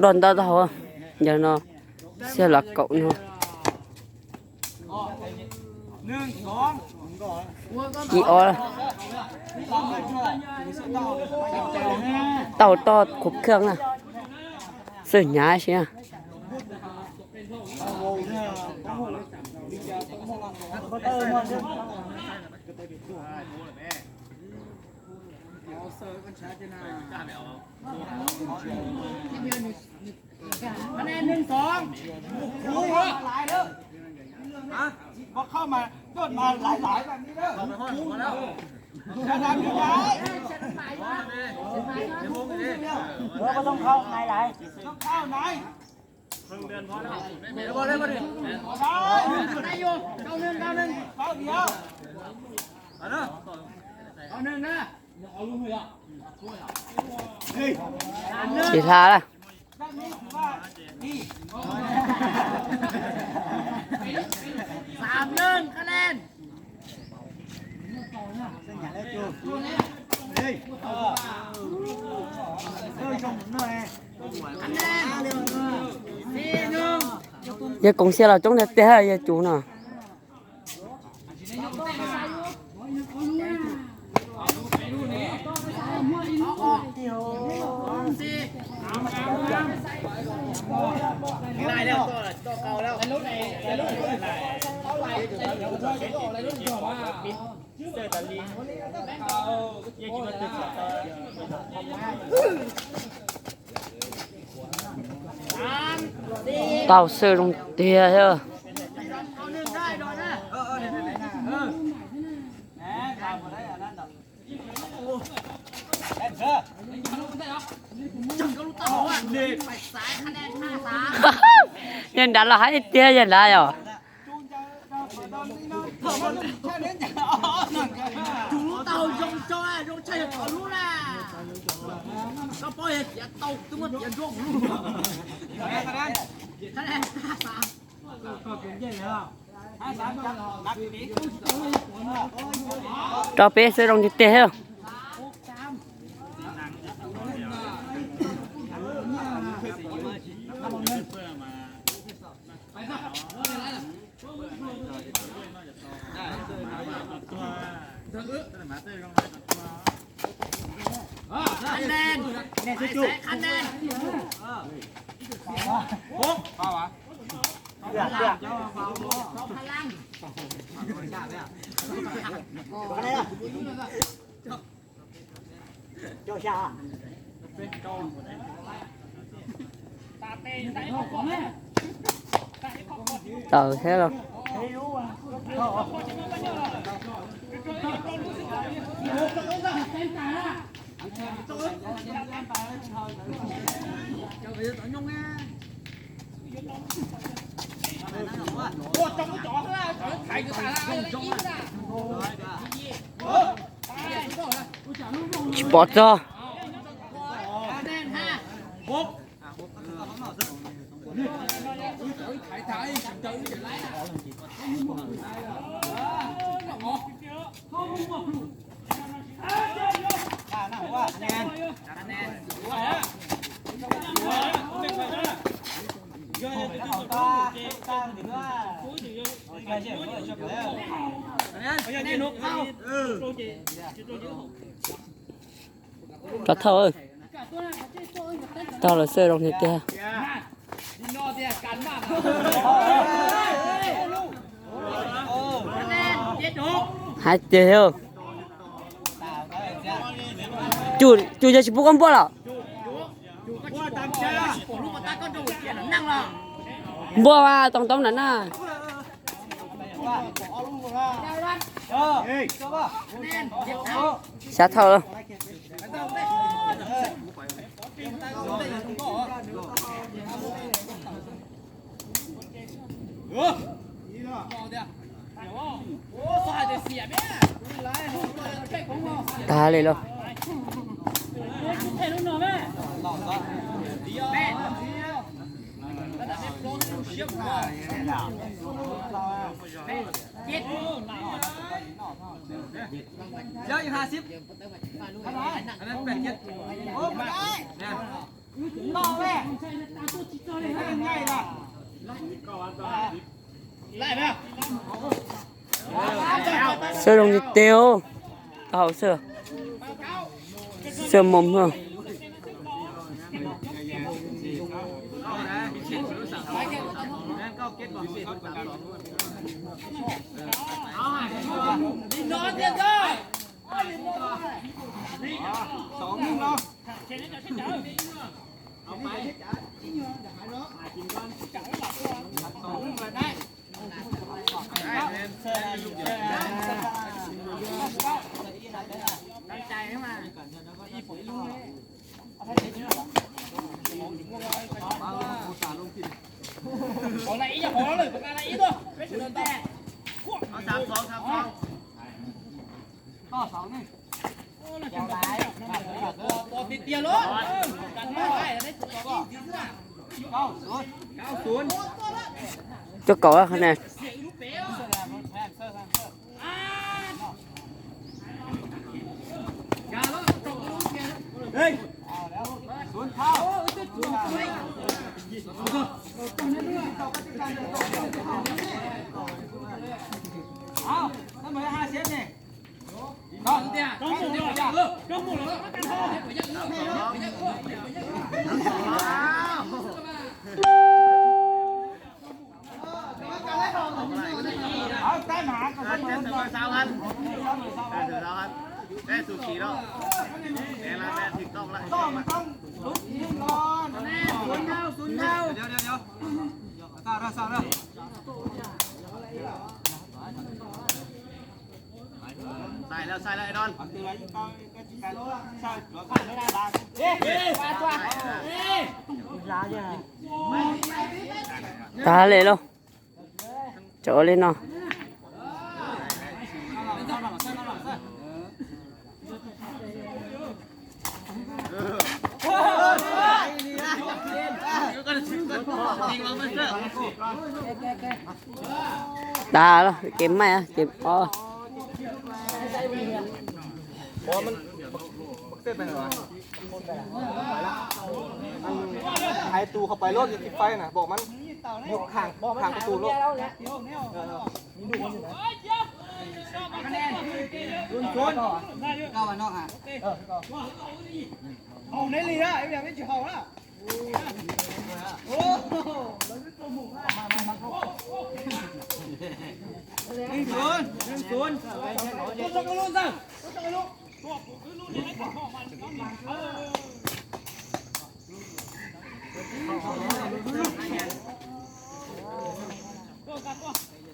ດອນຕາເທົາ ຢ່າງເນາະ ເສຍຫຼັກເກົ່າເນາະ. ໜຶ່ງສອງ ອີອອ ເຕົ້າຕອດຄົບເຄື່ອງນະ ເສີນຍາເຊຍ. ຄະແນນໜຶ່ງສອງ ບໍ່ເຂົ້າມາໂດດມາຫຼາຍໆແບບນີ້ເດີ ຢ່າດັນຂຶ້ນຫຼາຍ ເອີ ບໍ່ຕ້ອງເຂົ້າໃນຫຼາຍ ຕ້ອງເຂົ້າໃນ ໜຶ່ງເດືອນພໍແລ້ວ ໄດ້ບໍ່ ໄດ້ບໍ່ນີ້ ໄດ້ຢູ່ ເກົ້າໜຶ່ງ ເກົ້າໜຶ່ງ ເກົ້າດຽວ ເອົາເດີ ເກົ້າໜຶ່ງນະ. ຊິທ່າລະ ສາມໜຶ່ງ ຄະແນນ. ຄະແນນ ສີ່ໜຶ່ງ. ເຢຍ ກອງເຊຍລາວຈົ່ງໄດ້ແຕ່ ເຢຍ ຈູນະ. ເຕົ້າເສີລົງເຕະເດີ. ຍານດາລະໃຫ້ເຕະ ຍານດາເອົາ. ເຈົ້າເປ້ເສີລົງເຕະເດີ. ຄະແນນ ຄະແນນ ຫົກ ເຫຼືອ ເຫຼືອ ເຈົ້າຊາ ເອົາແທ້ລະ. ສະປອດເຕີ ກະເທົ້າເອີຍ ເຈົ້າລະເສີລົງເຕະ ຫາຍເຕະເອີ. ຈູ ຈູຈະຊິປຸກອຳບົວລະ ບົວວ່າຕ້ອງຕ້ອງນັ້ນນະ. ຊາເທົາ. ຕາເລີຍເນາະ. ເຈົ້າຢູ່ຫ້າສິບ ອັນນັ້ນແປດເຈັດ ໂອ້ ບໍ່ໄດ້ ແມ່ນ. ເສີລົງທີ່ເຕີວ ເອົາເສີ ເສີໝົມເຮີ ສອງໜຶ່ງເນາະ ເອົາໄປ ກິນກ່ອນ ສອງໜຶ່ງເລີຍໄດ້. ເອົາສາມສອງ ສາມສອງ ຕໍ່ສອງໜຶ່ງ. ຕົວເກົ່າລະຄະແນນ ເຮີ້ຍ ສູນເທົ່າ ເອົ້າ ສະເໝີຫ້າສິບນີ້. ເອົາແຕ້ມຫາກ່ອນ ເອີ ເຈັດສະເໝີສາມພັນ ເອີ ສາມພັນ ແຕ່ສູສີເນາະ ແຕ່ລະແມ່ນຖືກຕ້ອງລະ ຕ້ອງ ມັນຕ້ອງລຸກຍິງກ່ອນ ສູນເທົ່າ ສູນເທົ່າ ດຽວ ດຽວ ດຽວ ຊາວເດີ ຊາວເດີ. ໃສ່ແລ້ວ ໃສ່ແລ້ວ ໄອ້ດອນ ຕາເລໂລ ຈະໂອເລນເນາະ. ຕາລະ ເກມໃໝ່ອະ ເກມ ອໍ ບໍ່ ມັນ ບັກເສັດໄປແລ້ວຫວາ? ໄຂຕູ້ເຂົ້າໄປໂລດ ຢູ່ຕິດໄຟນະ ບອກມັນ ຢູ່ຂ້າງ ຂ້າງປະຕູໂລດ. ເອີ ເອີ ເອີ ເກົ້າອັນເນາະ ເອົາໃນລີລະ ແບບນີ້ຊິເຂົ້າລະ. ໂອ້ໂຫ ໜຶ່ງສູນ ໜຶ່ງສູນ.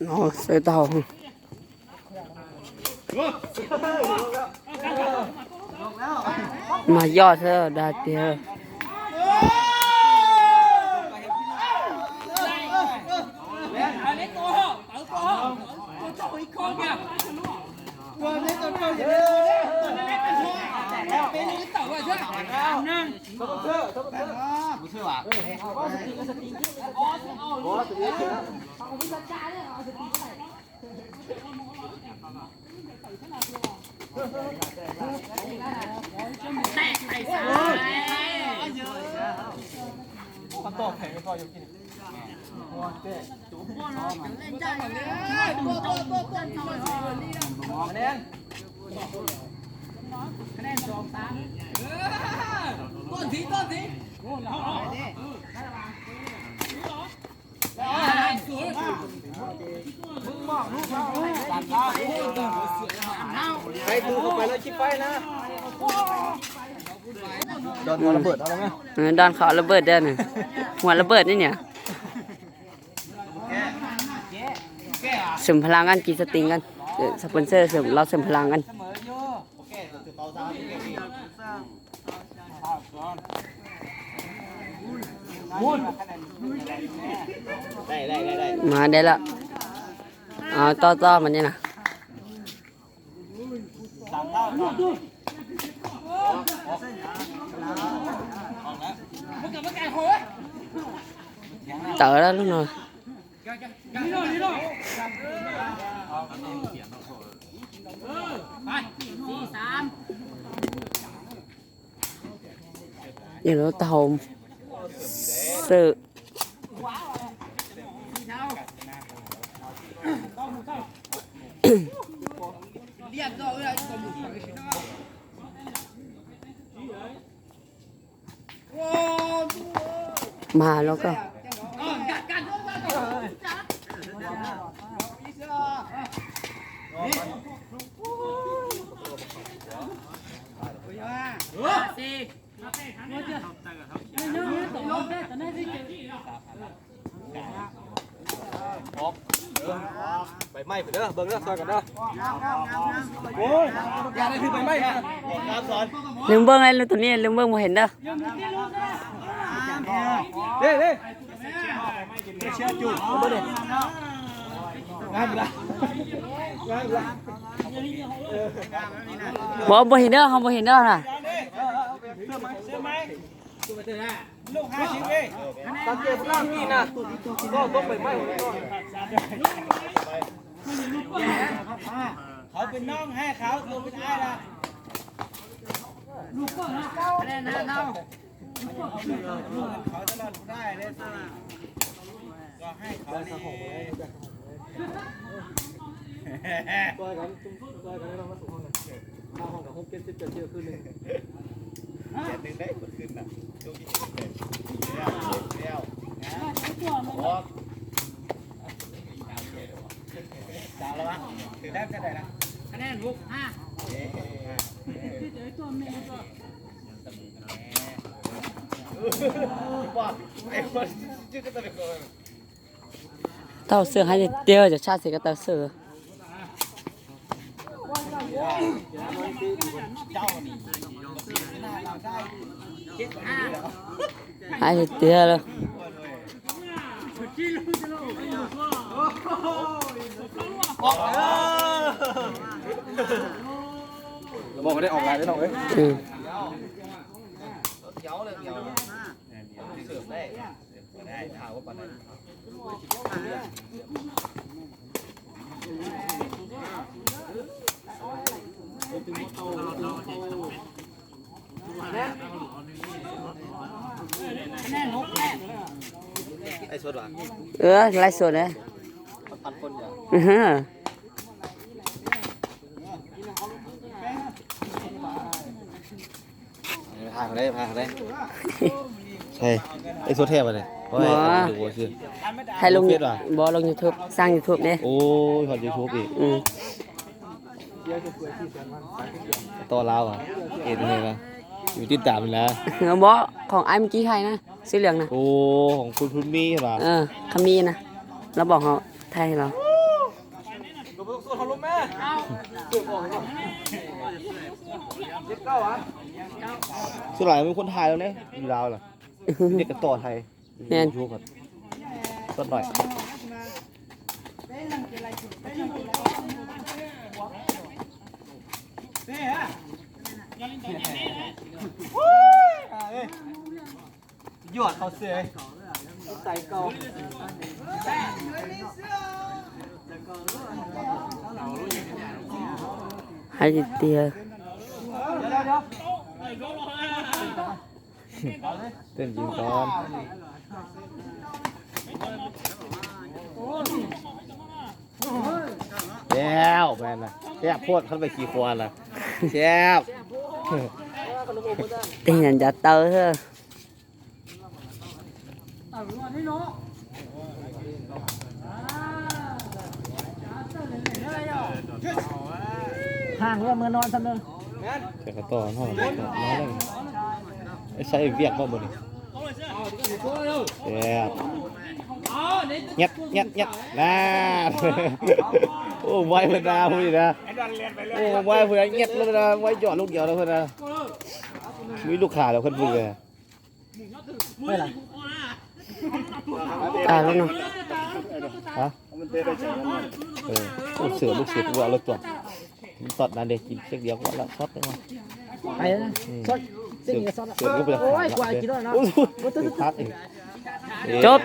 ໂອ້ ເສືອເຕົາ ມາຢອດເທີດາເຕີ. ໃຫ້ຕູ້ເຂົ້າໄປແລ້ວຄິດໄປນະ. ດອນເອົາລະເບີດເອົາແລ້ວແມ່. ເອີ ດອນເຂົາເອົາລະເບີດເດີ້ນະ. ຫົວລະເບີດນີ້ເນຍ. ເສີມພະລັງກັນ ກິນສະຕິງກັນ. ເອີ ສະປອນເຊີເສີມ ລາວເສີມພະລັງກັນ. ໄດ້ ໄດ້ ໄດ້ ໄດ້ ມາໄດ້ລະ. ເອົາ ຕໍ່ ຕໍ່ ມັນນີ້ນະ. ເຕີແລ້ວເນາະ. ນີ້ເນາະ ຕາໂຮມ ເສີ ມາແລ້ວກໍ ໃບໄມ້ພຸ້ນເດີ ເບິ່ງເດີ ຊ່ອຍກັນເດີ. ໂອ້ຍ ຢ່າໄດ້ຖືໃບໄມ້ນະ. ລືມເບິ່ງແລ້ວ ໂຕນີ້ລືມເບິ່ງ ບໍ່ເຫັນເດີ. ເດ້ ເດ້ ເຊຍຈູດ ເບິ່ງເດ້ ງາມຢູ່ນະ ງາມຢູ່ນະ. ບໍ່ ບໍ່ເຫັນເດີ ເຮົາບໍ່ເຫັນເດີນະ. ລູກຫ້າສິບເດ້ ສັງເກດລາບນີ້ນະ ກໍຕົກໃບໄມ້. ເຂົາເປັນນ້ອງໃຫ້ເຂົາ ຕົວເປັນອ້າຍລະ ລູກເຂົານະ ເຂົາຕະຫຼອດໄດ້ເລີຍ ກໍໃຫ້ເຂົານີ້. ຊ່ອຍກັນ ຊ່ອຍກັນເນາະ ມາສູ່ຫ້ອງນະ ມາຫ້ອງກັບຫົກເຈັດສິບ ເຈັດສິບຄືນໜຶ່ງ ເຈັດໜຶ່ງໄດ້ ເພິ່ນຂຶ້ນນະ ໂຈະອີກ ແລ້ວ ແລ້ວ ອອກ ສາມລະວະ ຖືໄດ້ເທົ່າໃດນະ ຄະແນນຫົກຫ້າ ເອີ ເຕົ້າເສືອໃຫ້ເຕີ ຈະຊາດເສືອກັບເຕົ້າເສືອ. ໃຫ້ເຕີແລ້ວ ບອກບໍ່ໄດ້ອອກຫຼາຍເດ້ນ້ອງເອີຍ. ອືມ ໄລສົດຫວາ? ເອີ ໄລສົດເດ້. ພັນຄົນເດີ. ອືຮຶ. ພາເຂົາໄດ້ ພາເຂົາໄດ້. ໃຊ່ ໄອ້ໂຊແທ້ບາດນີ້. ບໍ່ ໂອ້ຍ ບໍ່ຊື່ ໃຫ້ລົງເຟສຫວາ? ບໍ່ ລົງຢູທູບ ສ້າງຢູທູບເດ້. ໂອ້ຍ ຮອດຢູທູບອີກ. ອືມ ຕໍ່ລາວຫວາ? ເອັນເລີຍນະ ຢູ່ຕິດຕາມນີ້ລະ. ບໍ່ ຂອງອ້າຍເມື່ອກີ້ໃຫ້ນະ ສີເຫຼືອງນະ. ໂອ້ ຂອງຄຸນ ຄຸນມີຫວາ? ເອີ ຄຳມີນະ ລາວບອກເຮົາ ໄທເຮົາ. ສ່ວນຫຼາຍມີຄົນຖ່າຍແລ້ວເດ້ ຢູ່ລາວນະ. ເດັກກະຕໍ່ໄທ ແມ່ນ ຢູ່ກັນ ສົດໜ້ອຍ. ຍອດເຂົາເສຍໃສ່ເກົ່າ ໃຫ້ເຕຍ. ເຕັ້ນຍິງກ່ອນ ແລ້ວ ແມ່ນລະ ແຊບໂພດ ຄັນໄປຂີ່ຄວານລະ ແຊບ. ເຕັ້ນຫຍັງຈະເຕີເຮີ. ຫ່າງເລື່ອງເມືອນອນຊຳເດີ. ແຕ່ກໍຕໍ່ນອນ ນອນເລີຍ ໄອ້ໃຊ້ວຽກບໍ່ມື້ນີ້. ແຊບ ແຍດ ແຍດ ແຍດ ນານ. ໂອ້ ໄວເພິ່ນນາ ຜູ້ນີ້ນະ. ໂອ້ ໄວເພິ່ນນະ ແຍດເລີຍນະ ໄວຢອດລູກດຽວເລີຍເພິ່ນນະ. ມີລູກຄ້າແລ້ວເພິ່ນເບິ່ງເລີຍ. ໄປລະ ຕາຍແລ້ວເນາະ. ຮະ? ເອີ ລູກເສືອ ລູກເສືອ ກູເອົາແລ້ວຕົວະ. ມັນຕອດນັ້ນເດ້ ກິນເຊັກດຽວກໍລະຊັອດໄດ້ວ່າ. ໄປລະ ອືມ ຊັອດ ເຊັກດຽວຊັອດ. ເສືອ ເສືອ ໂອ້ຍ ກວ່າກິນແລ້ວເນາະ. ໂອ້ຍ ໂອ້ຍ ພັກອີກ. ຈົບ.